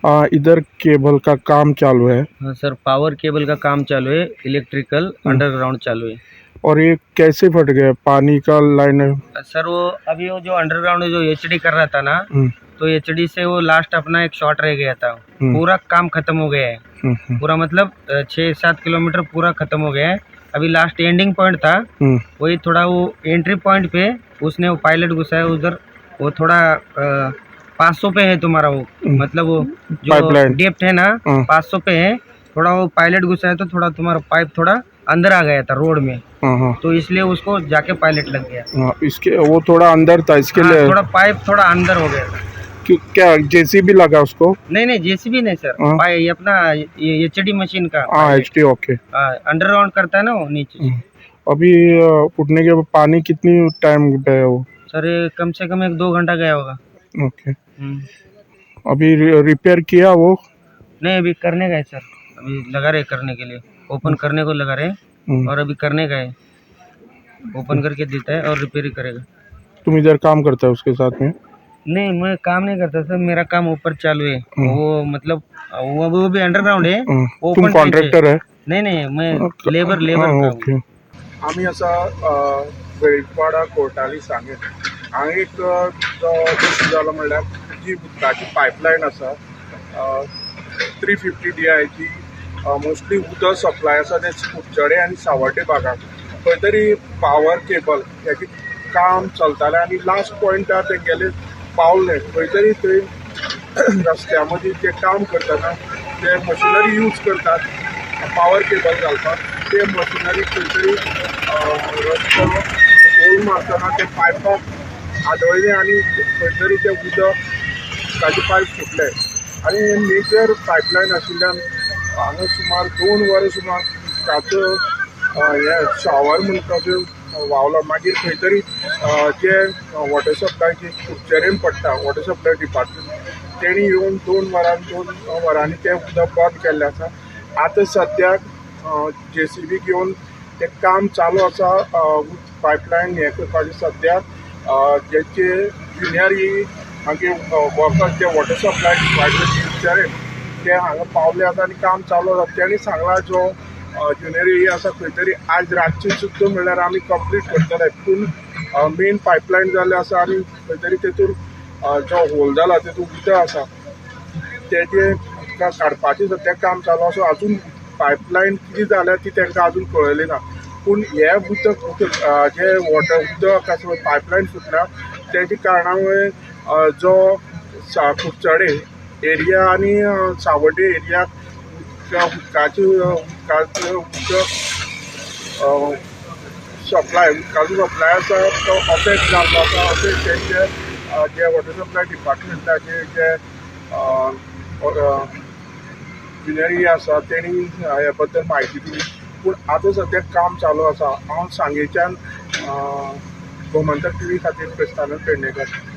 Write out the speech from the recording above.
इधर केबल का काम चालू है। हाँ सर, पावर केबल का काम चालू है, इलेक्ट्रिकल अंडरग्राउंड चालू है। और ये कैसे फट गया? पानी का लाइन है? सर, वो अभी वो जो अंडरग्राउंड जो एचडी कर रहा था ना, तो एचडी से वो लास्ट अपना एक शॉट रह गया था। पूरा काम खत्म हो गया है। पूरा मतलब 6-7 किलोमीटर पूरा खत्म हो गया है। अभी लास्ट एंडिंग पॉइंट था, वही थोड़ा वो एंट्री पॉइंट पे उसने वो पायलट घुसाया उधर। वो थोड़ा 500 पे है तुम्हारा वो, मतलब वो जो पाइपलाइन। डेप्थ है ना, 500 पे है। थोड़ा वो पायलट घुसाया तो थोड़ा तुम्हारा पाइप थोड़ा अंदर आ गया था रोड में, हाँ हाँ तो इसलिए उसको जाके पायलट लग गया। हाँ, इसके वो थोड़ा अंदर था इसके हाँ, लिए। थोड़ा पाइप थोड़ा अंदर हो गया था। क्या जेसीबी लगा उसको? नहीं, जेसीबी नहीं सर। ये अपना ये एचडी मशीन का। हाँ, एचडी, ओके। अंडरग्राउंड करता है ना वो नीचे। अभी फूटने के बाद पानी कितनी टाइम गया वो? सर, ये कम से कम 1-2 घंटा गया होगा। ओके, अभी रिपेयर किया वो? नहीं, अभी करने का है सर। अभी लगा रहे करने के लिए, ओपन करने को लगा रहे और अभी करने का है। ओपन करके देता है और रिपेयर करेगा। तुम इधर काम करता है उसके साथ में? नहीं, मैं काम नहीं करता सर, मेरा काम ऊपर चालू है। वो मतलब वो भी अंडरग्राउंड है। वो तुम open trench है। कॉन्ट्रैक्टर है? नहीं, मैं लेबर लेबर का हूँ। ओके। आमी आसा वेळीपवाडा कोर्टाली सांगें। हांगा एक जो इशू जालो म्हणल्यार जी उदकाची पायपलायन आसा 350 डीआयची, मोस्टली उदक सप्लाय आसा तें कुडचडे आनी सावड्डे भागाक। खंय तरी पावर केबल हेजें काम चलतालें आनी लास्ट पॉयंटार तेंगेले पावले। खंय तरी थंय रस्त्या मदीं ते काम करतना ते मशिनरी यूज करतात पावर केबल घालपाक, ते मशिनरी खंय तरी रस्तो होल मारतना ते पायपाक आदळ्ळें आनी खंय तरी तें उदक ताजे पायप फुटलें आनी मेजर पायपलायन आशिल्ल्यान हांगा सुमार 2 वरां सुमार उदकाचो हें शावर म्हणटा तशें व्हांवलो। मागीर खंय तरी जे वॉटर सप्लाय जी कुडचडेन पडटा, वॉटर सप्लाय डिपार्टमेंट, तेणी येवन 2 वरांनी तें उदक बंद केल्लें आसा। आतां सद्याक जेसीबी घेवन तें काम चालू आसा पायपलायन हें करपाचें। सद्याक जेचे ज्युनियर ई मागीर वर्कर्स जे वॉटर सप्लाय डिपार्टमेंट कुडचडे ते हांगा पावले आसा आनी काम चालू आसा। तेणी सांगलां, जो ज्युनियर ई आसा खंय तरी आज रातचे सुद्दां म्हणल्यार आमी कंप्लीट करतले, पूण मेन पायपलायन जाल्लें आसा आनी खंय तरी तेतूर जो होल जाला तेतून उदक आसा, तेजें काडपाचें सद्याक काम चालू आसा। अजून पायपलायन कितें जाल्या ती तांकां अजून कळयली ना, पूण हें उदक जें वॉटर उदक आसा पळय, पायपलायन फुटल्या तेजे कारणामुळे जो कुडचडे एरिया आनी सावड्डे एरियाक उदकाची उदकाचें उदक सप्लाय, उदकाचो सप्लाय आसा तो अफेक्ट जाल्लो आसा अशें तेंचे जे वॉटर सप्लाय डिपार्टमेंटाचे जे इंजिनियरी आसा तेणी ह्या बद्दल म्हायती दिली। पूण आतां सद्याक काम चालू आसा। हांव सांगेच्यान गोमंतक टीव्ही खातीर प्रस्थानंद पेडणेकर।